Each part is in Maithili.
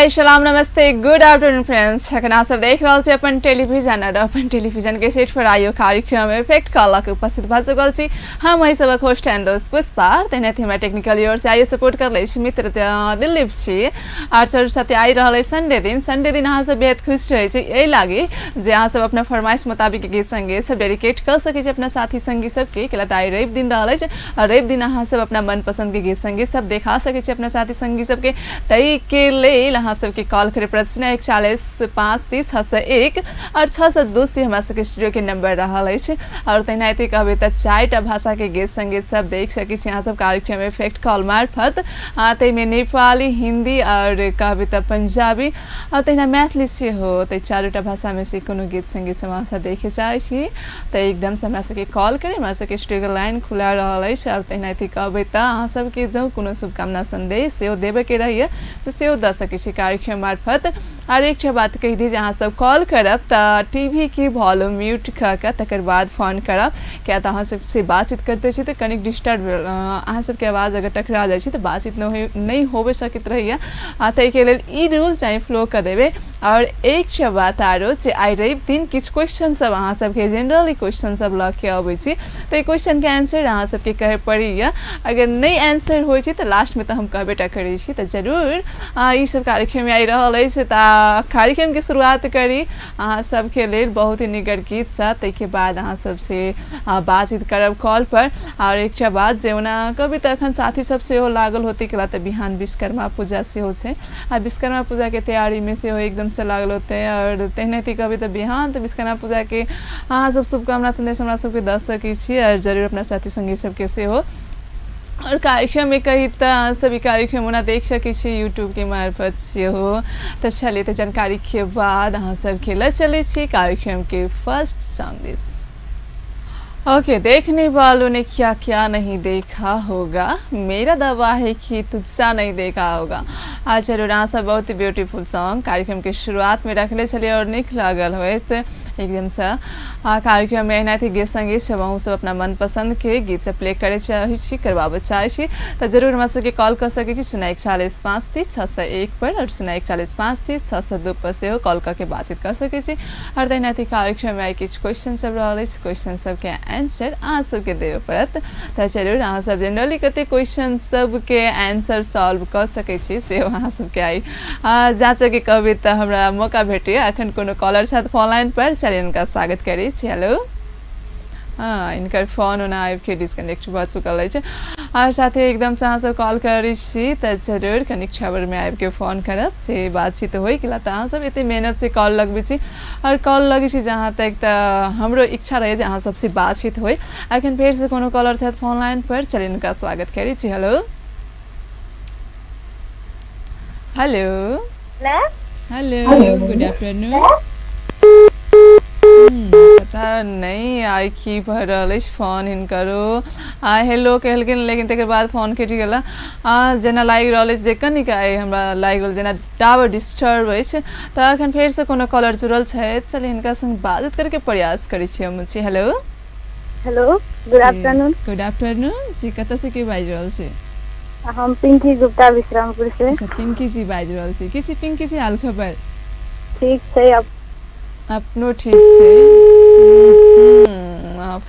हाय सलाम नमस्ते गुड आफ्टरनून फ्रेंड्स। अखन अहाँ सब देख रहल छी अपन टेलीविजन और अपन टेलीविजन के सेट पर आयो कार्यक्रम इफेक्ट कॉल के उपस्थित भ चुकल छी। हम एहि सबक होस्ट एंड दोस्त पुष्पा। तेनाहिते हमरा टेक्निकल ओर से आइयो सपोर्ट कर लै छी मित्र दिलीप छी। और सर साथे आइ रहल है संडे दिन। संडे दिन अहाँ सब बेहद खुश रहै छी एहि लागी जे अहाँ सब अपना फरमाइश मुताबिक गीत संगीत सब डेडिकेट कर सकै छी अपना साथी संगी सबके। किया तऽ आइ रवि दिन रहल अछि और रवि दिन अहाँ सब अपना मनपसंद के गीत संगीत सब देखा सकै छी अपना साथी संगी सबके। ताहि के लेल अहाँ सबके कॉल करे पड़त 041 5 3 601 और 602 से हमरा सबके स्टूडियो के नंबर रहल अछि। और तेनाहिते कहबै तऽ 4टा भाषा के गीत संगीत सब देख सकै छी अहाँ सब कार्यक्रम इफेक्ट कॉल मार्फत। ताहिमे नेपाली, हिंदी और कहबै तऽ पंजाबी और तहिना मैथिली सेहो। तऽ 4टा भाषामे से कोनो गीत संगीत सब अहाँ सब देखे चाहै छी तऽ एकदमसँ हमरा सबके कॉल करी। हमरा सबके स्टूडियो के लाइन खुला रहल अछि। और तेनाहिते कहबै तऽ अहाँ सबके जँ कोनो शुभकामना संदेश सेहो देबयके रहैए तऽ सेहो दऽ सकै छी कार्यक्रम मार्फत। और एकटा बात कहि दी जे अहाँ सब कॉल करब तऽ टीवी के वॉल्यूम म्यूट कऽ कऽ तकर बाद फोन करब, किया तऽ अहाँ सबसँ बातचीत करते छी तऽ कनिक डिस्टर्ब अहाँ सबके आवाज़ अगर टकरा जाइ छै तऽ बातचीत नहि होबे सकैत रहैए। ताहिके लेल ई रूल चाहे फ्लो कऽ देबै। और एकटा बात आरो जे आइ रवि दिन किछु क्वेश्चन सब अहाँ सबके जेनरली क्वेश्चन सब लऽ के अबै छी तऽ ई क्वेश्चनके आंसर अहाँ सबके कहै पड़ैए। अगर नहि आंसर होइ छै तऽ लास्टमे तऽ हम कहबे टा करै छी। तऽ जरूर ई सब कार्यक्रम आइ रहल अछि तऽ कार्यक्रम के शुरुआत करी अहाँ सबके लेल बहुत ही निगर गीतसँ। ताहिके बाद अहाँ सबसे बातचीत करब कॉल पर। और एकटा बात जे ओना कभी तऽ अखन साथी सब सेहो लागल होतै कला तऽ बिहान विश्वकर्मा पूजा सेहो छै आ विश्वकर्मा पूजा के तैयारी में सेहो एकदमसँ लागल होतै। और तेनाहिते कहबै तऽ बिहान तऽ विश्वकर्मा पूजा के अहाँ सब शुभकामना संदेश हमरा सबके दऽ सकै छी और जरूर अपना साथी संगी सबके सेहो। और कार्यक्रम में कही तऽ सभी कार्यक्रम ओना देख सकै छी यूट्यूब के मार्फत सेहो। तऽ चलिए तऽ जानकारी के बाद अहाँ सबके लऽ चलै छी कार्यक्रम के फर्स्ट सॉन्ग दिस। ओके, देखने वालों ने क्या क्या नहीं देखा होगा, मेरा दावा है कि तुझसा नहीं देखा होगा। आज जरूर अहाँ सब बहुत ही ब्यूटीफुल सॉन्ग कार्यक्रम के शुरुआत में रखले छलियै और नीक लागल होइत एकदमसँ। कार्यक्रम में एनाहिते गीत संगीत सब अहूँ सब अपना मनपसंद के गीत सब प्ले करे चाहै छी, करबाबऽ चाहै छी तऽ जरूर हमरा सबके कॉल कऽ सकै छी 041 5 3 601 पर और 041 5 3 602 पर सेहो कॉल कऽ के बातचीत कऽ सकै छी। और तेनाहिते कार्यक्रम में आइ किछु क्वेश्चन सब रहल अछि, क्वेश्चन सबके आंसर अहाँ सबके देबऽ पड़त। तऽ जरूर अहाँ सब जेनरली कते क्वेश्चन सबके आंसर सॉल्व कऽ सकै छी सेहो अहाँ सबके आइ जाँचऽके कहबै तऽ हमरा मौका भेटैए। अखन कोनो कॉलर छथि फोन लाइन पर, चलिए उनका स्वागत करै छी। हेलो, हाँ इनकर फोन ओना आबिके डिस्कनेक्ट भऽ चुकल अछि। और साथे एकदमसँ अहाँ सब कॉल करै छी तऽ जरूर कनिक खबरमे आबिके फोन करब जे बातचीत होइ कि तऽ अहाँ सब एते मेहनतसँ कॉल लगबै छी और कॉल लगै छी जहाँ तक तऽ हमरो इच्छा रहै जे अहाँ सबसँ बातचीत होइ। अखन फेरसँ कोनो कॉलर छथि फोन लाइन पर, चलिए हुनका स्वागत करै छी। Hello hello hello, good afternoon. पता नहीं आइ की भऽ रहल अछि फोन हिनकरो। हेलो कहलखिन लेकिन तकर बाद फोन कटि गेल। जेना लागि रहल अछि जे कनिक आइ हमरा लागि रहल जेना टावर डिस्टर्ब अछि। तऽ अखन फेरसँ कोनो कॉलर जुड़ल छथि, चलिए हिनका संग बातचीत करके प्रयास करै छी हम। छी hello hello, good afternoon. Good afternoon जी, कतऽसँ के बाजि रहल छी? हम पिंकी गुप्ता विश्रामपुर से। अच्छा, पिंकी जी बाजि रहल छी। की छी पिंकी जी हाल खबर? ठीक छै, अपनो ठीक छै।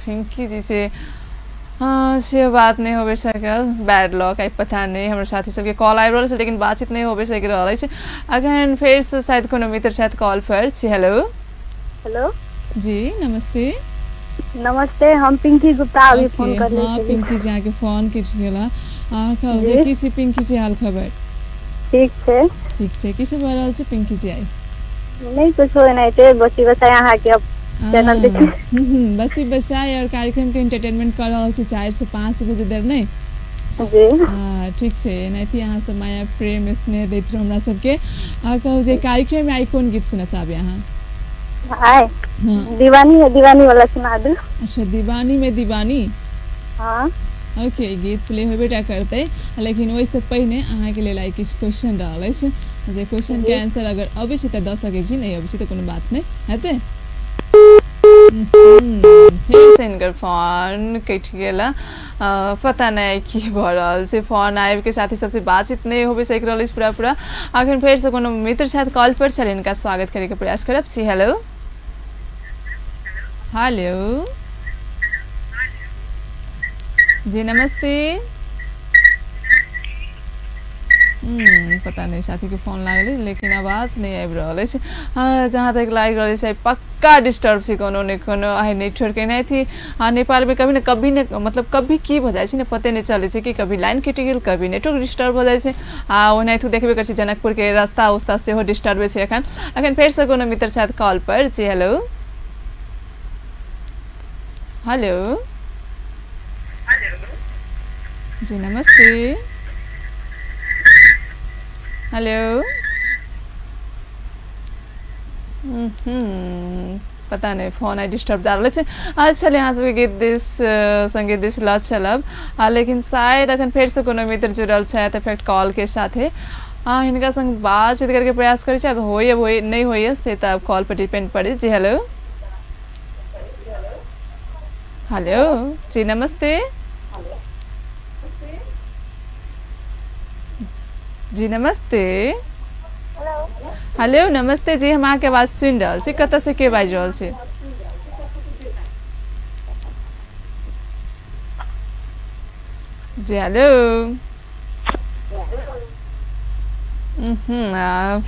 पिंकी जी से हाँ से बात नहीं होबे सकल, बैड लक आइ पता नहीं हमर साथी सबके कॉल आबि रहल छै लेकिन बातचीत नहीं होबे सकि रहल अछि। अखन फेरसँ शायद कोनो मित्र छथि कॉल पर। छी हेलो हेलो जी, नमस्ते। नमस्ते, हम पिंकी गुप्ता अभी फोन करले हाँ पिंकी जी अहाँके फोन कटि गेल। अहाँ कहू जे की छी पिंकी जी हाल खबर? ठीक छै। ठीक छै, की सब भऽ रहल छै पिंकी जी आइ? नहीं कुछो एनाहिते बसी बसाई अहाँके चैनल देखी। बसी बसाई और कार्यक्रम के एंटरटेनमेंट कर रहल छी 4 से 5 बजे धरि नहीं जी। ठीक छै, एनाहिते अहाँ सब माया प्रेम स्नेह दैत रहू हमरा सबके। कहू जे कार्यक्रम में आइ कोन गीत सुनऽ चाहबै अहाँ? आइ दीवानी है, दीवानी वाला सुना दू। अच्छा, दीवानी में दीवानी। हाँ ओके, गीत प्ले होबे टा करतै लेकिन ओहिसँ पहिने अहाँके लेल आइ किछु क्वेश्चन रहल अछि जे क्वेश्चन के आंसर अगर अबै छै तऽ दऽ सकै छी, नहि अबै छै तऽ कोनो बात नहि हेतै। फेर से हिनकर फोन कटि गेल। पता नहीं की भऽ रहल छै, फोन आबि के साथी सबसे बातचीत नहीं होबे सकि रहल अछि पूरा पूरा। अखन फेर से कोनो मित्र छथि कॉल पर, चल हिनका स्वागत करे के प्रयास करब। जी हेलो। हेलो जी नमस्ते। पता नहीं साथी के फोन लागल लेकिन आवाज नहीं आबि रहल अछि। जहाँ तक लागि रहल अछि पक्का डिस्टर्ब छै कोनो ने कोनो आइ नेटवर्क एनाहिते थी। हाँ नेपाल में कभी न कभी न मतलब कभी की भऽ जाइ छै ने पते नहीं चलै छै कि कभी लाइन कटि गेल कभी नेटवर्क डिस्टर्ब भऽ जाइ छै। आ ओनाहितो देखबे करै छी जनकपुर के रास्ता उस्ता सेहो डिस्टर्ब छै एखन। अखन फेरसँ कोनो मित्र छथि कॉल पर। जी हेलो। हेलो जी नमस्ते। हेलो। पता नहीं फोन आई डिस्टर्ब जा रहल छै। अच्छा अहाँ सबके गीत दिस संगीत दिस लऽ चलब, लेकिन शायद अखन फेरसँ कोनो मित्र जुड़ल छथि इफेक्ट कॉल के साथे। हिनका संग बातचीत करके प्रयास करै छी, अब होइए होइए नहीं होइए से तऽ अब कॉल पर डिपेंड पड़े। जी हेलो। हेलो जी नमस्ते। जी नमस्ते। हेलो नमस्ते जी, हम अहाँके आवाज सुनि रहल छी, कतऽ से के बाजि रहल छी? जी हेलो।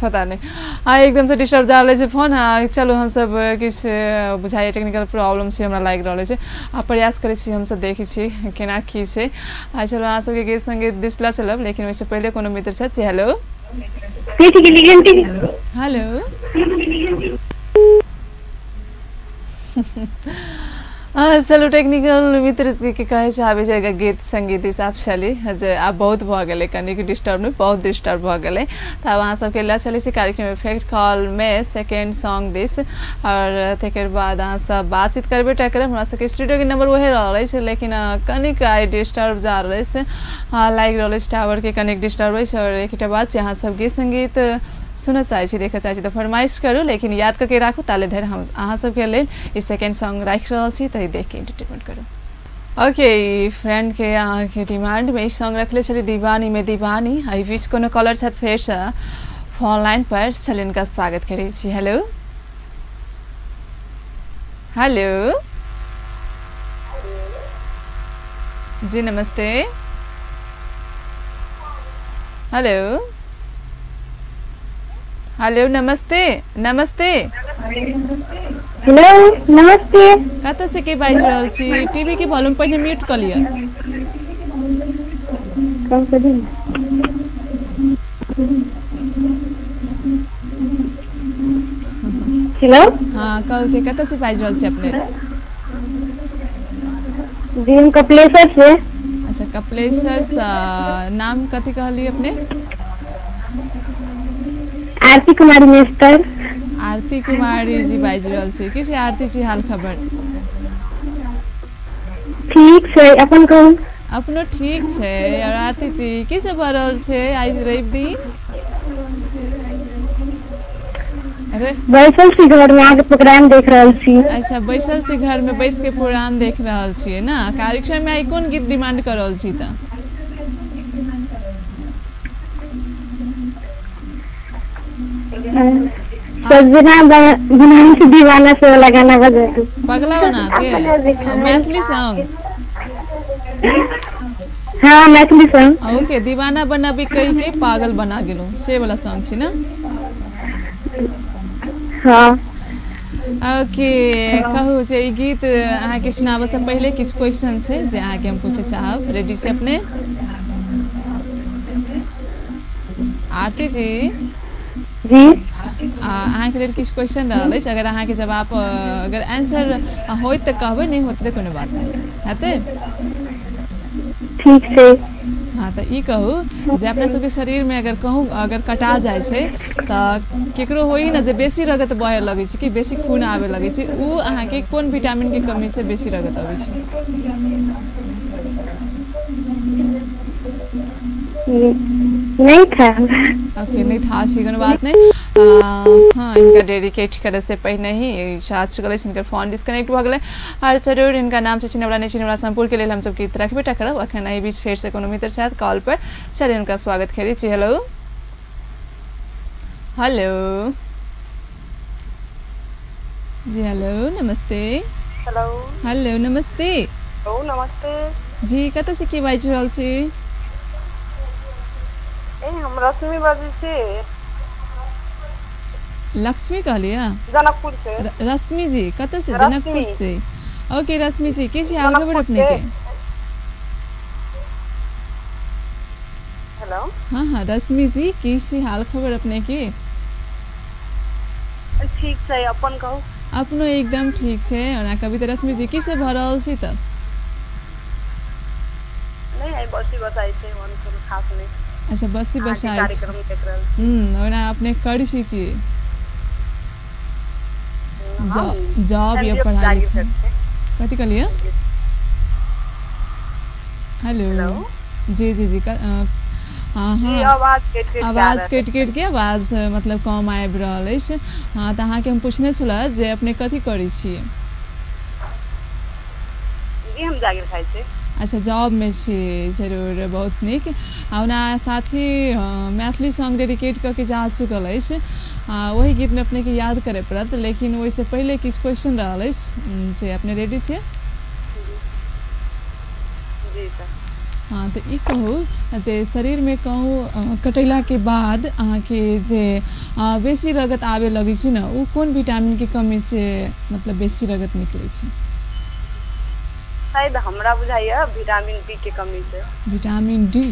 पता नहीं हाँ एकदम से डिस्टर्ब जा रहल छै फोन। हाँ चलू हमसब किछु बुझाइए टेक्निकल प्रॉब्लम छै हमरा लागि रहल छै, आ प्रयास करै छी हमसब देखै छी केना की छै। आ चलू अहाँ सबके गीत संगीत दिस लऽ चलब, लेकिन ओहिसँ पहिले कोनो मित्र छथि। जी हेलो। हेलो। चलू टेक्निकल मित्र के कहै छै आबै छै गीत संगीत हिसाब चली जे आब बहुत भऽ गेलै कनिक डिस्टर्ब नहि बहुत डिस्टर्ब भऽ गेलै। तऽ आब अहाँ सबके लऽ चलै छी कार्यक्रम इफेक्ट कॉल में सेकेंड सॉन्ग दिस, और तकर बाद अहाँ सब बातचीत करबे टा करब। हमरा सबके स्टूडियो के नंबर वही रहल अछि, लेकिन कनिक आइ डिस्टर्ब जा रहल अछि, लागि रहल अछि टावर के कनिक डिस्टर्ब अछि। और एकटा बात छै, अहाँ सब गीत संगीत सुनऽ चाहै छी देखऽ चाहै छी तऽ फरमाइश करू, लेकिन याद कऽ के राखू। ताले धरि हम अहाँ सबके लेल ई सेकेंड सॉन्ग राखि रहल छी, तऽ देख के एंटरटेनमेंट करू। ओके फ्रेंड के अहाँके डिमांड में ई सॉन्ग रखले छली दीवानी में दीवानी। एहि बीच कोनो कॉलर छथि फेरसँ फोन लाइन पर, चलि हुनका स्वागत करै छी। हेलो। हेलो जी नमस्ते। हेलो। हेलो नमस्ते। नमस्ते। हेलो नमस्ते। कतऽ से के बाजि रहल छी? टीवी के वॉल्यूम पहिने म्यूट कऽ लिअ। कम कऽ दियौ। हेलो। हाँ कहू छै कतऽ से बाजि रहल छी अपने? जी हम कपिलेश्वर से। अच्छा कपिलेश्वर से। नाम कथी कहलियै अपने? आरती कुमारी मेस्तर। आरती कुमारी जी बाजि रहल छी। की छै आरती जी हाल खबर? ठीक छै, अपन कहू? अपनो ठीक छै। और आरती जी की सब भऽ रहल छै आइ रवि दिन? अरे बैसल छी घर में, अहाँके प्रोग्राम देख रहल छी। अच्छा बैसल छी घर में बैस के प्रोग्राम देख रहल छियै ने। कार्यक्रम में आइ कोन गीत डिमांड कर रहल छी तऽ? सजना बनाने से दीवाना से वाला गाना बजा दू। पगला बना के मैथिली सॉन्ग? हाँ मैथिली सॉन्ग। ओके दीवाना बनाबी कहि के पागल बना गेलहुँ से वाला सॉन्ग छी ना? हाँ। ओके कहू से ई गीत अहाँके सुनाबऽ से पहिले किछु क्वेश्चन छै जे अहाँके हम पूछे चाहब, रेडी छी अपने? आरती जी। जी अहाँके लेल किछु क्वेश्चन रहल अछि, अगर अहाँके जवाब अगर आंसर होइत तऽ कहबै, नहि होत तऽ कोनो बात नहि हेतै। ठीक छै। हाँ तऽ ई कहू जे अपना सबके शरीर में अगर कहूँ अगर कटा जाइ छै तऽ केकरो होइ ने जे बेसी रगत बहे लगै छै कि बेसी खून आबे लगै छै, उ अहाँके कोन विटामिन के कमी से बेसी रगत अबै छै? नहीं था। ओके नहीं था, छी कोनो बात नहीं। हाँ इनका डेडिकेट करे से पहिने ही जा चुकल अछि, हिनकर फोन डिस्कनेक्ट भऽ गेलै। और जरूर इनका नाम से चिन्हवला नहि चिन्हवला सम्पूर्ण के लेल हमसब गीत रखबे टा करब। अखन एहि बीच फेर से कोनो मित्र छथि कॉल पर, चलिए हुनका स्वागत करै छी। हेलो हेलो जी, हेलो नमस्ते। हेलो हेलो नमस्ते। हेलो नमस्ते जी, कतऽ से की बाजि रहल छी? ए हम रश्मि बाजै छी। लक्ष्मी कहलियै? जनकपुर से। रश्मि जी कतऽ से? जनकपुर से। ओके रश्मि जी, की छी हाल खबर अपने के? हेलो हाँ हाँ रश्मि जी, की छी हाल खबर अपने के? ठीक छै, अपन कहू। अपनो एकदम ठीक छै। ओना कभी तऽ रश्मि जी की से भऽ रहल छी तऽ? नहीं आई बसी बसाई छै, ओहन कोनो खास नहीं। अच्छा बसी बसाई कार्यक्रम देख रहल। ओना अपने करी छी की जॉब या पढ़ाई? कथी कहलियै? हेलो जी जी जी, हाँ हाँ आवाज कटि कटि के आवाज मतलब कम आबि रहल अछि। हाँ तऽ अहाँके हम पूछने छलहुँ जे अपने कथी करै छियै? हम जागीर खाइ छी। अच्छा जॉब में छी, जरूर बहुत नीक। आ ओना साथी मैथिली सॉन्ग डेडिकेट कऽ के जा चुकल अछि, ओहि गीतमे अपनेके याद करय पड़त, लेकिन ओहिसँ पहिले किछु क्वेश्चन रहल अछि जे अपने रेडी छियै? जी सर। हाँ तऽ ई कहू जे शरीरमे कहूँ कटेलाके बाद अहाँके जे बेसी रगत आबय लगै छै ने, ओ कोन विटामिनके कमीसँ मतलब बेसी रगत निकलै छै? शायद हमरा बुझाइया विटामिन डी के कमी से। विटामिन डी,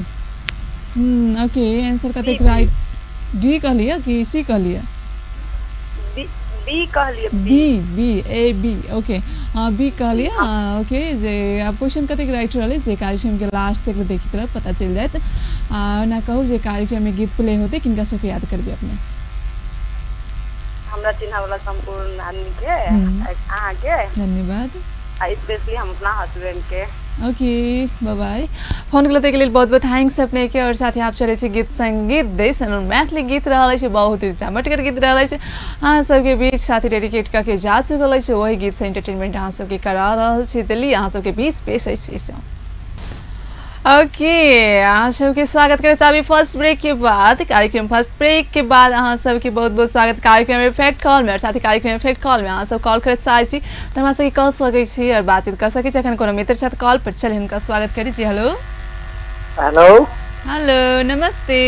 ओके आंसर कतेक राइट? डी कहलियै कि सी कहलियै? बी कहलियै। B B A B, okay हाँ बी कहलियै। ओके जे आब क्वेश्चन कतेक राइट रहलै जे कार्यक्रम के लास्ट तक देखित रहब पता चलि जायत। ओना कहू जे कार्यक्रम में गीत प्ले होतै किनका सबके याद करबै अपने? हमरा चिन्है वाला संपूर्ण आदमी के, अहाँके धन्यवाद, स्पेशली हम अपना हस्बैंड के। ओके बाय बाय। फोन के लेल बहुत बहुत thanks अपने के। और साथ ही आप चले गीत संगीत देश मैथिली गीत रहल अछि, बहुत ही झमटगर गीत रहल अछि अहाँ सबके बीच साथी डेडिकेट कऽ के जा चुकल अछि, वही गीत से एंटरटेनमेंट अहाँ सबके करा रहल छी दिल्ली अहाँ सबके बीच पेश अछि। ओके अहाँ सबके स्वागत करे चाहबी फर्स्ट ब्रेक के बाद। कार्यक्रम फर्स्ट ब्रेक के बाद अहाँ सबके बहुत बहुत स्वागत कार्यक्रम इफेक्ट कॉल में। और साथ ही कार्यक्रम इफेक्ट कॉल में अहाँ सब कॉल करैत चाहै छी तऽ हमरा सबके कऽ सकै छी और बातचीत कऽ सकै छी। अखन कोनो मित्र छथि कॉल पर, चल हिनका स्वागत करै छी। हेलो हेलो हेलो नमस्ते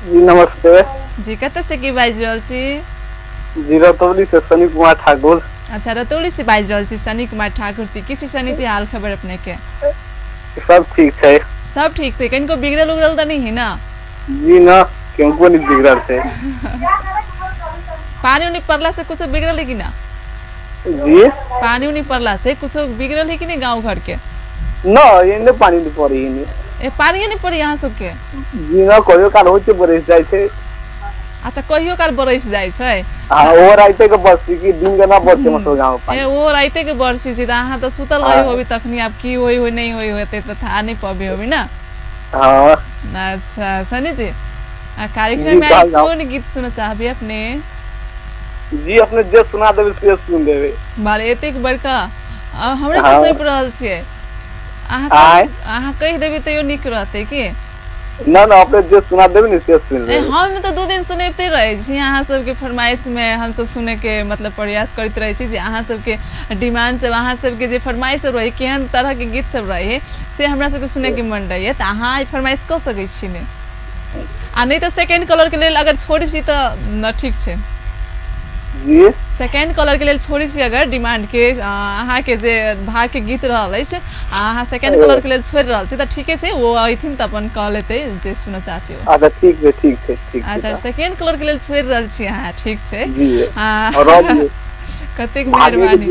जी। नमस्ते जी, कतऽ से की बाजि रहल छी? जी रतौली से सनी कुमार ठाकुर। अच्छा रतौली से बाजि रहल छी सनी कुमार ठाकुर जी। की छी सनी जी हाल खबर अपने के? सब ठीक छै। सब ठीक छै, कनिको बिगड़ल उगड़ल तऽ नहीं है ना? जी ना, क्यों नहीं बिगड़ल छै। पानी उनी पड़ला से कुछ बिगड़ल है कि ना? जी पानी उनी पड़ला से कुछ बिगड़ल है कि नहीं गांव घर के? ना एने पानी नहीं पड़ी एने। ए पानी नहीं पड़ी यहाँ सबके? जी ना, कहियो काल होइ छै बरस जाइ छै। अच्छा कहियो काल बरस जाइ छै। हां ओ राते के बरसी की दिन के ना बरसे मतलब गांव पानी। ए ओ राते के बरसी छै त अहाँ त सुतल रही होबी तखनी, आब की होई होई नहीं होई होते त था नहीं पबे होबी ना। हां अच्छा सनी जी, कार्यक्रम में कौन गीत सुन चाहबी अपने? जी अपने जे सुना देबे से सुन देबे। बारे एतेक बड़का हमरे पर सौंप रहल छियै अहाँ, अहाँ कहि देबी तैयो नीक रहतै की? ना ना अपने जे सुना देबे ने से सुन लेबै। हम तऽ 2 दिन सुनैते रहै छी अहाँ सबके फरमाइश में, हम सब सुने के मतलब प्रयास करैत रहै छी जे अहाँ सबके डिमांड सब, अहाँ सबके जे फरमाइश सब रहै, केहन तरह के गीत सब रहै से हमरा सबके सुने के मन रहैया, तऽ अहाँ आई फरमाइश कऽ सकै छी ने। आ नहीं तऽ सेकेंड कलर के लेल अगर छोड़ै छी तऽ न ठीक छै। जी सेकेंड कलर के लेल छोड़ै छी अगर डिमांड के, अहाँ के जे भाग के गीत रहल अछि अहाँ सेकेंड कलर के लेल छोड़ि रहल छी तऽ ठीके छै, ओ अयथिन तऽ अपन कऽ लेतै जे सुनऽ चाहते हो। अच्छा ठीक छै ठीक छै ठीक छै। अच्छा सेकेंड कलर के लेल छोड़ि रहल छी अहाँ, ठीक छै। जी कतेक मेहरबानी,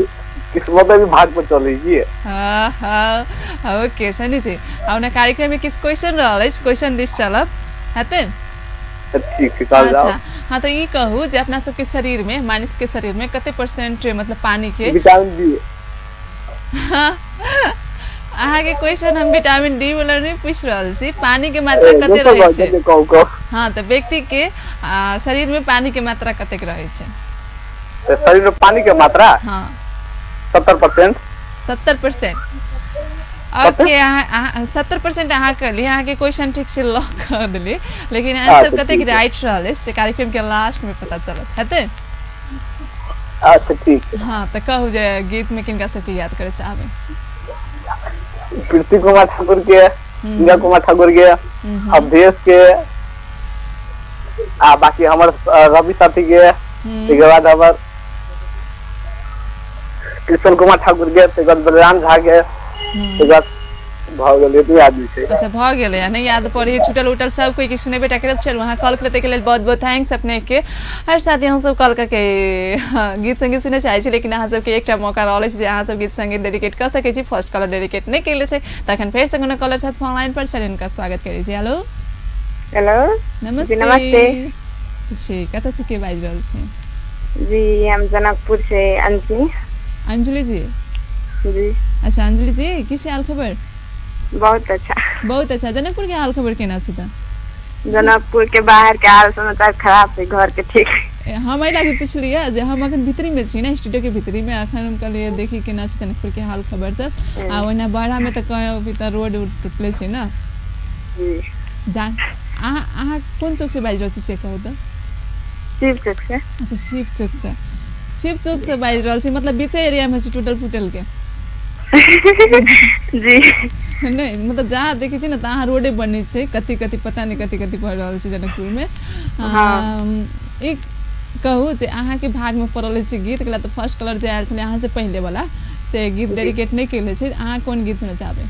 किस्मत भी भाग पर चलै जी। हाँ हाँ ओके सनी जी, आ कार्यक्रम में किछु क्वेश्चन रहल अछि, क्वेश्चन दिस चलब हेतै? ठीक छै चल जाओ। अच्छा हाँ तो ई कहू जे अपना सबके शरीर में, मानुष के शरीर में कते परसेंट मतलब पानी के विटामिन बी? अहाँ के क्वेश्चन हम विटामिन डी वाला नहीं पूछ रहल छी, पानी के मात्रा कते रहै छै? हां त व्यक्ति के शरीर में पानी के मात्रा कतेक रहै छै? शरीर में पानी के मात्रा हां 70%। 70%। ओके, अहाँ 70% अहाँ कहली, अहाँ के क्वेश्चन ठीक से लॉक कर देली, लेकिन आंसर कतेक राइट रहल से कार्यक्रम के लास्ट में पता चलत हेतै। अच्छा ठीक। हां त कहू जे गीत में किनका सबके याद करे चाहबै? पृथ्वी कुमार ठाकुर के, गंगा कुमार ठाकुर के, अवधेश के, आ बाकी हमर रवि साथी के, तकर बाद हमर कृष्ण कुमार ठाकुर के, तकर बाद बलराम झा के, तकर भऽ गेलै एतबे आदमी छै। अच्छा भऽ गेलै, नहीं याद पड़ी छुटल उटल सब कोई के सुनेबे टा करब। चलू अहाँ कॉल करते के लेल बहुत बहुत thanks अपने के। हर साथी हम सब कॉल करके गीत संगीत सुनै चाहै छी, लेकिन अहाँ सबके एकटा मौका रहल अछि जे अहाँ सब गीत संगीत डेडिकेट कऽ सकै छी। फर्स्ट कॉलर डेडिकेट नहि केले छै, तखन फेर से कोनो कॉलर छथि फोन लाइन पर, चलू हुनका स्वागत करै छी। हेलो। हेलो नमस्ते। नमस्ते जी, कतऽ से के बाजि रहल छी? जी हम जनकपुर से अंजलि। अंजलि जी जी। अच्छा अंजलि जी, की छै हाल खबर? बहुत अच्छा। बहुत अच्छा। जनकपुर के हाल खबर केना छै त? जनकपुर के बाहर के हाल समाचार खराब है, घर के ठीक। हम एहि लागी पुछलियै जे हम अखन भीतरी में छी ने, स्टूडियो के भीतरी में, अखन हम कहलियै देखी केना छै जनकपुर के हाल खबर सब। आ ओहिना बड़ा में त कहीं भी त रोड टूटले छै ना। जी। जान अहाँ अहाँ कोन चौक से बाजि रहल छी से कहू त? शिव चौक से। अच्छा शिव चौक से। शिव चौक से बाजि रहल छी, मतलब बीचे एरिया में छी टूटल फूटल के। जी नहीं मतलब जहाँ देखै छी ने तहाँ रोडे बनै छै, कति कति पता नहीं कति कति भऽ रहल छै जनकपुर में। एक कहू जे अहाँके भाग में पड़ल छै गीत के तऽ फर्स्ट कलर जे आयल छलै अहाँ से पहिले वाला से गीत डेडिकेट नहीं केले छै, अहाँ कोन गीत सुनऽ चाहबै?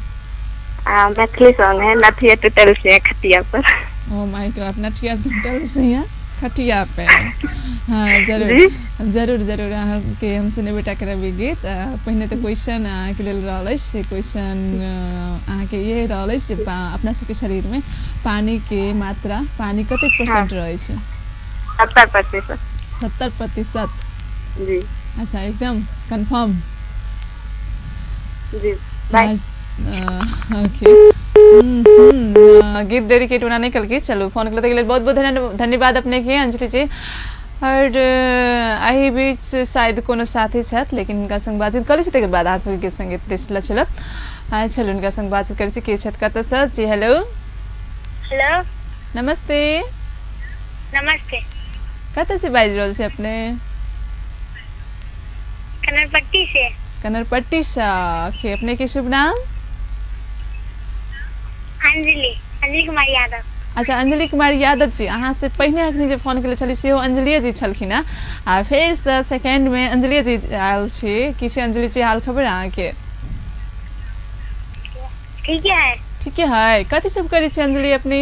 मैथिली सॉन्ग है, नथिया टूटल छै खटिया पर। ओ my God, नथिया टूटल छै खटिया पे। हाँ जरूर जरूर जरूर अहाँके हम सुनेबे टा करब ई गीत। पहिने तऽ क्वेश्चन अहाँके लेल रहल अछि, से क्वेश्चन अहाँके ये रहल अछि जे अपना सबके शरीरमे पानी के मात्रा, पानी कतेक परसेंट रहै छै? 70%। 70%। जी। अच्छा एकदम कन्फर्म? जी। बाय। ओके। गीत डेडिकेट होना नहीं कल चलू फोन के लेल बहुत बहुत धन्यवाद अपने के अंजलि जी। और एहि बीच शायद कोनो साथी छथि, लेकिन हुनका संग बातचीत करै छी, तकर बाद अहाँ सबके गीत संगीत दिस लऽ चलब। चलू हुनका संग बातचीत करै छी, के छथि कतऽसँ? जी हेलो। हेलो नमस्ते। नमस्ते। कतऽ से बाजि रहल छी अपने? कनरपट्टी से। कनरपट्टी से। ओके, अपने के शुभ नाम? अंजलि। अंजलि कुमार यादव। अच्छा अंजलि कुमार यादव जी, अहाँ से पहिने अखनी जे फोन केले छली सेहो अंजलिए जी छलखिन हँ, आ फेर से सेकेंड में अंजलिए जी आयल छी। की छै अंजलि जी हाल खबर अहाँके? ठीक है। ठीक है। कथी सब करै छी अंजलि अपने?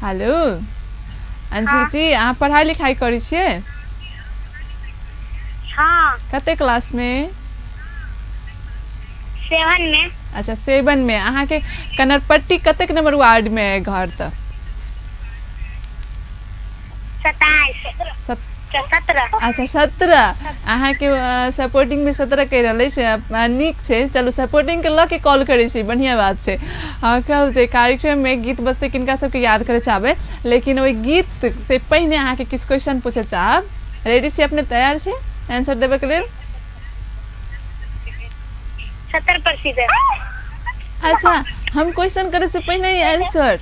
हेलो अंजलि जी, अहाँ पढ़ाई लिखाई करै छियै? हाँ। कते क्लास में? 7 में। अच्छा 7 में। अहाँ के कनरपट्टी कतेक नंबर वार्ड में है घर त? 27। 17। अच्छा 17। अहाँ के सपोर्टिंग में 17 कहि रहल अछि, नीक छै। चलू सपोर्टिंग के लऽ के कॉल करै छी, बढ़िया बात छै। कहू जे कार्यक्रम में गीत बजतै किनका सबके याद करे चाहबै, लेकिन ओहि गीत से पहिने अहाँ के किछु क्वेश्चन पूछे चाहब। रेडी छी अपने? तैयार छी आंसर देबे के लेल? 70%। अच्छा हम क्वेश्चन करे से पहिने ही आंसर?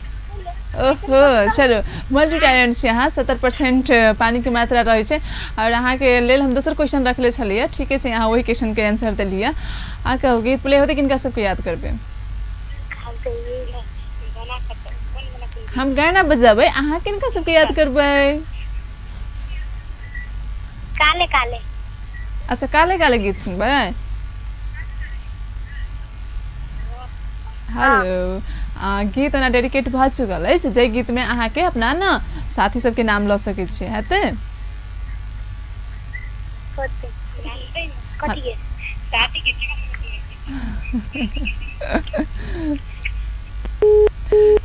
ओहो चलो मल्टी टैलेंट छी अहाँ। 70% पानी के मात्रा रहै छै। और अहाँके लेल हम दोसर क्वेश्चन रखले छलियै, ठीके छै, अहाँ ओहि क्वेश्चन के आंसर देलियै। आ कहू गीत प्ले होतै किनका सबके याद करबै? हम गाना बजाबै, अहाँ किनका सबके याद करबै? काले काले। अच्छा काले काले गीत सुनबै? हेलो गीत ओना डेडिकेट भऽ चुकल अछि, जाहि गीत में अहाँके अपना न साथी सबके नाम लऽ सकै छियै, हेतै?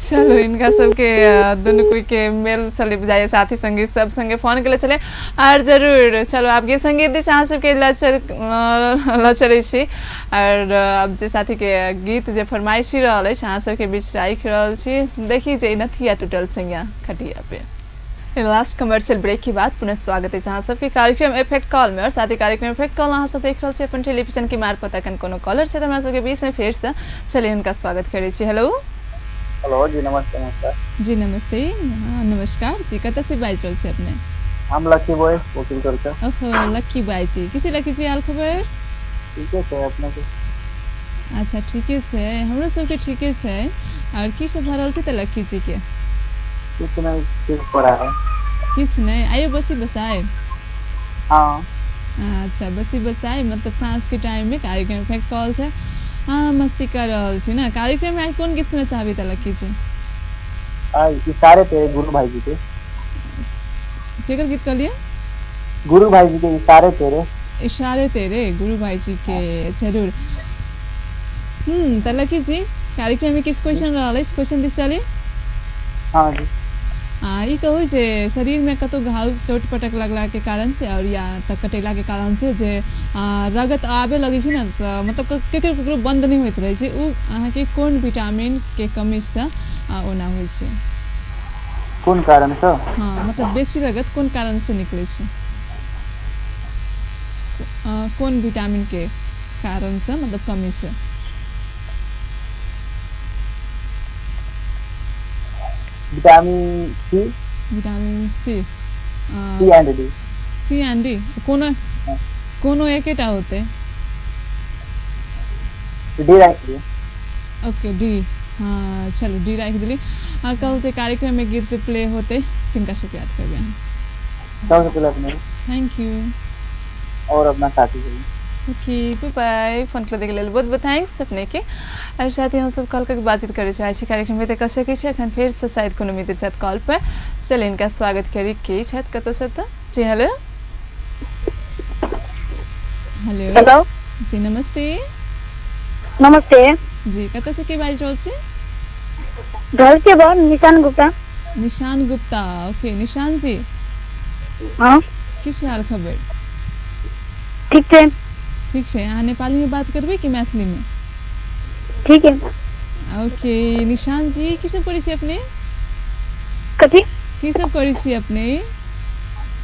चलो इनका सबके दुनू कोई के मेल चले बुझाइए, साथी संगी सब संगे फोन के चले और जरूर चलो आप गीत संगीत दिस अहाँ सबके ल चलै छी और अब जे साथी के गीत जे फरमाइशी रहल अछि अहाँ सबके बीच राखि रहल छी। देखी जे नथिया टूटल सैया खटिया पे। लास्ट कमर्शियल ब्रेक के बाद पुनः स्वागत है अहाँ सबके कार्यक्रम इफेक्ट कॉल में और साथ ही कार्यक्रम इफेक्ट कॉल अहाँ सब देख रहल छी अपन टेलीविजन के मार्फत। अखन कोनो कॉलर छथि हमरा सबके बीच में, फेर से चलिए हुनका स्वागत करै छी। हेलो। हेलो जी, नमस्ते। नमस्कार जी, नमस्ते। हाँ, नमस्कार जी, कतऽ से बाजि रहल छी अपने? हम लक्की बॉय वकील करके। ओहो लक्की बॉय जी, किसी लक्की जी हाल खबर? ठीके छै अपने के। अच्छा ठीके छै, हमरो सबके ठीके छै। और की सब भऽ रहल छै तऽ लक्की जी के? किछु नहीं, ठीक पड़ा है। किछु नहीं, आइयो बसी बसाए। हाँ। अच्छा बसी बसाए मतलब साँझ के टाइम में कार्यक्रम इफेक्ट कॉल छै। हाँ मस्ती कर रहल छी ना। कार्यक्रम में कोन गीत सुनऽ चाहबी तऽ लक्की जी? इशारे तेरे गुरु भाई जी के। केकर गीत कहलियै? गुरु भाई जी के इशारे तेरे। इशारे तेरे गुरु भाई जी के, जरूर। तऽ लक्की जी कार्यक्रम में किस क्वेश्चन रहल अछि, क्वेश्चन दिस चली? हाँ जी। ई कहू जे शरीर में कतौ घाव चोट पटक लगला के कारण से और या तऽ कटेला के कारण से जे रगत आबे लगै छै ने तऽ मतलब केकरो केकरो बंद नहि होइत रहै छै, उ अहाँके कोन विटामिन के कमी से ओना होइ छै? कोन कारण से? हाँ मतलब बेसी रगत कोन कारण से निकलै छै, कोन विटामिन के कारण से मतलब कमी से? Vitamin C. Vitamin C, C and D. C and D कोनो कोनो एकेटा होते? डी राखि दियौ। ओके डी, हाँ चलो डी राखि देली। कहू जे कार्यक्रम में गीत प्ले होते किनका सबके याद करबै अहाँ? सबसे पहले अपने। Thank you. और अपना साथी के। ओके बाय बाय। फोन करैके लेल बहुत बहुत thanks अपने के। और साथ ही हम सब कॉल करके बातचीत करे चाहै छी कार्यक्रम में तऽ कऽ सकै छी। अखन फेर से शायद कोनो मित्र छथि कॉल पर, चलिए इनका स्वागत करी। के छथि कतऽ से तऽ? जी हेलो। हेलो। हेलो जी नमस्ते। नमस्ते जी, कतऽ से के बाजि रहल छी? घर के बा निशान गुप्ता। निशान गुप्ता, ओके निशान जी। हाँ की हाल खबर? ठीक छै। ठीक छै। अहाँ नेपाली में बात करबै कि मैथिली में? ठीक है। ओके निशान जी, की सब करै छी अपने? कथी? की सब करै छी अपने?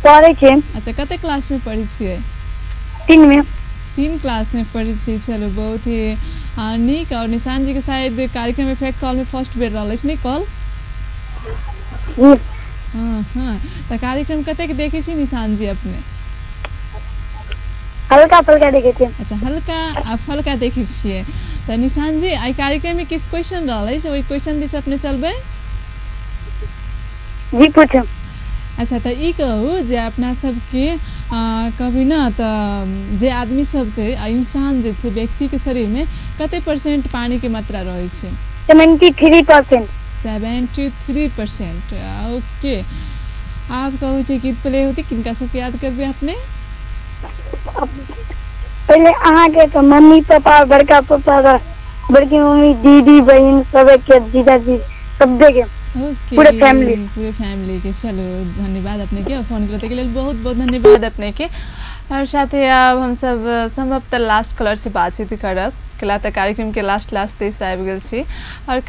पढ़ै छी। अच्छा कते क्लास में पढ़ै छियै? 3 में। 3 क्लास में पढ़ै छी, चलो बहुत ही नीक। और निशान जी के शायद कार्यक्रम इफेक्ट कॉल में फर्स्ट बेर रहल अछि ने कॉल? हाँ हाँ, तऽ कार्यक्रम कतेक देखै छी निशान जी अपने? हल्का फुल्का देखै छी। अच्छा हल्का आ फल्का देखै छियै। तऽ निशान जी आइ कार्यक्रम में किछु क्वेश्चन रहल अछि, ओहि क्वेश्चन दिस अपने चलबै? जी पूछू। अच्छा तऽ ई कहू जे अपना सबके कभी ना तऽ जे आदमी सब छै इंसान जे छै व्यक्ति के शरीर में कते परसेंट पानी के मात्रा रहै छै? 73%। 73%। ओके आप कहू जे गीत प्ले होती किनका सबके याद करबै अपने? पहले अहाँके तऽ मम्मी पापा, बड़का पापा, बड़की मम्मी, दीदी, बहिन सबके, जीजाजी सबके, ओके पूरे फैमिली, पूरे फैमिली के। चलो धन्यवाद अपने के और फोन करते के लिए बहुत बहुत धन्यवाद अपने के। और साथ ही अब हम सब संभवतः लास्ट कलर से बातचीत करब कला तऽ कार्यक्रम के लास्ट लास्ट दिस आबि गेल छी और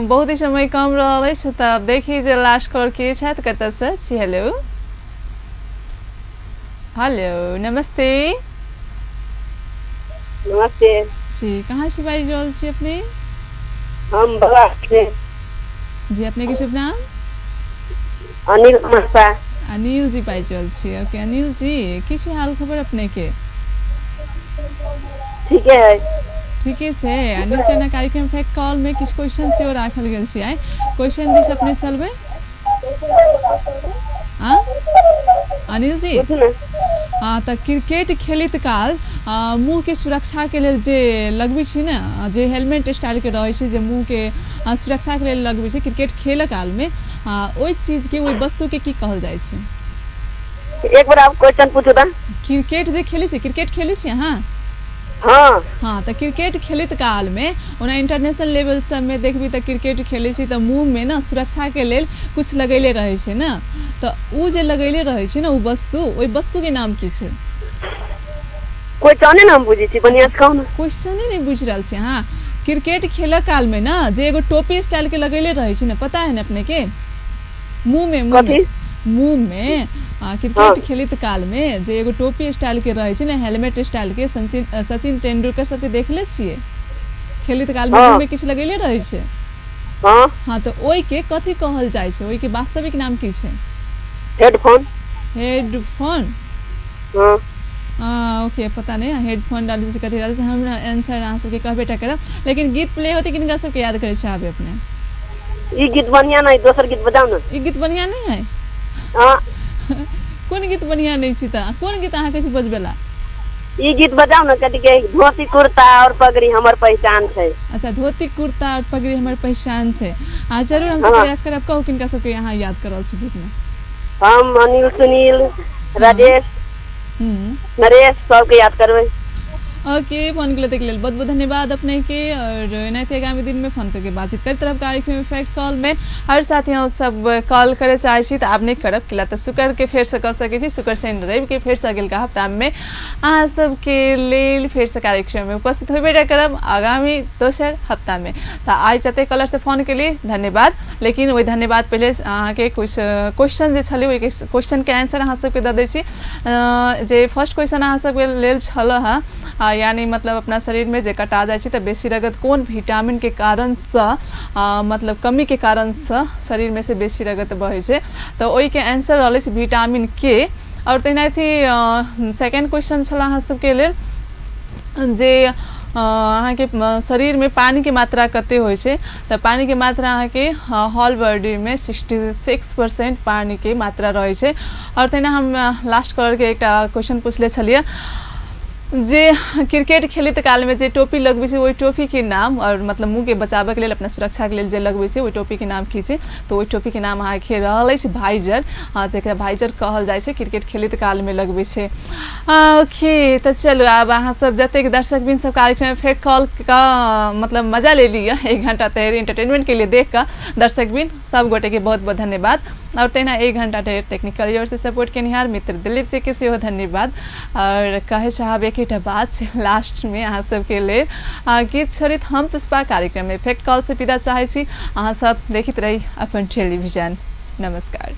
बहुत ही समय कम रहल अछि, तऽ देखी जे लास्ट कलर के छथि कतऽ से छी। हेलो। हेलो नमस्ते। नमस्ते जी, कहाँ से बाजि रहल छी अपने? हम बगहा से। जी अपने के शुभ नाम? अनिल कुमार शाह। अनिल जी बाजि रहल छी। ओके अनिल जी, की छै हाल खबर अपने के? ठीके है। ठीके छै। अनिल जी कार्यक्रम फैक्ट कॉल में किछु क्वेश्चन सेहो राखल गेल छै, आइ क्वेश्चन दिस अपने चलबै? अनिल जी तऽ क्रिकेट खेलैत काल मुँह के सुरक्षा के लेल जे लगबै छी ने, जे हेलमेट स्टाइल के रहै छै, जे मुँह के सुरक्षा के लेल लगबै छै क्रिकेट खेल काल में, ओहि चीज के ओहि वस्तु के की कहल जाइ छै? एक बार आप क्वेश्चन पूछू तऽ। क्रिकेट जे खेलै छी, क्रिकेट खेलै छी अहाँ? हाँ। हाँ, तऽ क्रिकेट खेलैत काल में ओना इंटरनेशनल लेवल सब में देखबी तऽ क्रिकेट खेलै छै तऽ मुँह में ना सुरक्षा के लेल कुछ लगैले रहै छै ना, तऽ उ जे लगैले रहै छै ना उ वस्तु, ओहि वस्तु के नाम की छै? क्वेश्चने ना हम बुझै छी, बढ़िया से कहू ना। क्वेश्चने नहीं बुझि रहल छी अहाँ। क्रिकेट खेलऽ काल में ना जे एगो टोपी स्टाइल के लगैले रहै छै ना, पता है ना अपने के? मुँह में, मुँह में, मुँह में क्रिकेट हाँ। खेलैत काल में जे एगो टोपी स्टाइल के रहै छै ने, हेलमेट स्टाइल के, सचिन तेंदुलकर सबके देखले छियै खेलैत काल में? हाँ। मुँह में किछु लगैले रहै छै। हाँ। हाँ, तऽ ओहि के कथी कहल जाइ छै? ओहि के वास्तविक नाम की छै? हेडफोन। हेडफोन? हाँ। ओके, पता नहीं हेडफोन डालै छै कथी डालै छै, हमरा आंसर अहाँ सबके कहबे टा करब, लेकिन गीत प्ले होतै किनका सबके याद करै चाहबै अपने? ई गीत बढ़िया नहीं, दोसर गीत बजाउ ना। ई गीत बढ़िया नहीं है? हाँ। कोन गीत बढ़िया नहीं छी तऽ कोन गीत अहाँ कहै छी बजबेला? ई गीत बजाउ ना, कथी के धोती कुर्ता और पगड़ी हमर पहचान छै। अच्छा, धोती कुर्ता और पगड़ी हमर पहचान छै। आ जरूर हम सब हाँ। प्रयास करब। कहू किनका सबके यहाँ याद करल छी गीत में? हम अनिल, सुनील, राजेश, नरेश सबके याद करबै। ओके, फोन के लेल बहुत बहुत धन्यवाद अपने के, और एनाहिते आगामी दिन में फोन करके बातचीत करते रहब कार्यक्रम इफेक्ट कॉल में। हर साथी हम सब कॉल करे चाहे छी तऽ आब नहीं करब, किला तऽ शुक्र के फेर से कऽ सकै छी, शुक्र शनि रवि के फेर से अगिलका हफ्ता में अहाँ सबके लेल फेर से कार्यक्रम में उपस्थित होबे टा करब आगामी दोसर हफ्ता में। तऽ आइ जते कॉलर से फोन के लिए धन्यवाद, लेकिन ओहि धन्यवाद पहिले अहाँके कुछ क्वेश्चन जे छलै ओहि क्वेश्चन के आंसर अहाँ सबके दऽ दै छी। जे फर्स्ट क्वेश्चन अहाँ सबके लेल छल हँ, यानी मतलब अपना शरीर में जे कटा जाइ छै तऽ बेसी रगत कोन विटामिन के कारण से मतलब कमी के कारण से शरीर में से बेसी रगत बहै छै, तऽ ओहि के आंसर रहलै छै विटामिन के। और तेनाहिते सेकेंड क्वेश्चन छल अहाँ सबके लेल जे अहाँके शरीर में पानी के मात्रा कते होइ छै, तऽ पानी के मात्रा अहाँके हॉल बॉडी में 66% पानी के मात्रा रहै छै। और तहिना हम लास्ट कॉलर के एकटा क्वेश्चन पुछले छलियै जे क्रिकेट खेलैत काल में जे टोपी लगबै छै ओहि टोपी के नाम, और मतलब मुँह के बचाबऽ के लेल अपना सुरक्षा के लेल जे लगबै छै ओहि टोपी के नाम की छै, तऽ ओहि टोपी के नाम अहाँके रहल अछि भाइजर, जकरा भाइजर कहल जाइ छै, क्रिकेट खेलैत काल में लगबै छै। ओके, तऽ चलू आब अहाँ सब जतेक दर्शक बिन सब कार्यक्रम फेर कॉल का मतलब मजा ले लिअ, 1 घंटा तक एंटरटेनमेंट के लिए देख कऽ दर्शक बिन सब गोटे के बहुत बहुत धन्यवाद। और तहिना 1 घंटा तक टेक्निकल ओर से सपोर्ट केनिहार मित्र दिलीप जी के सेहो धन्यवाद। और कहे चाहब एक बात लास्ट में अहाँ सबके लेल गीत छोड़ित हम पुष्पा कार्यक्रम में इफेक्ट कॉल से विदा चाहै छी। अहाँ सब देखैत रही अपन टेलीविजन। नमस्कार।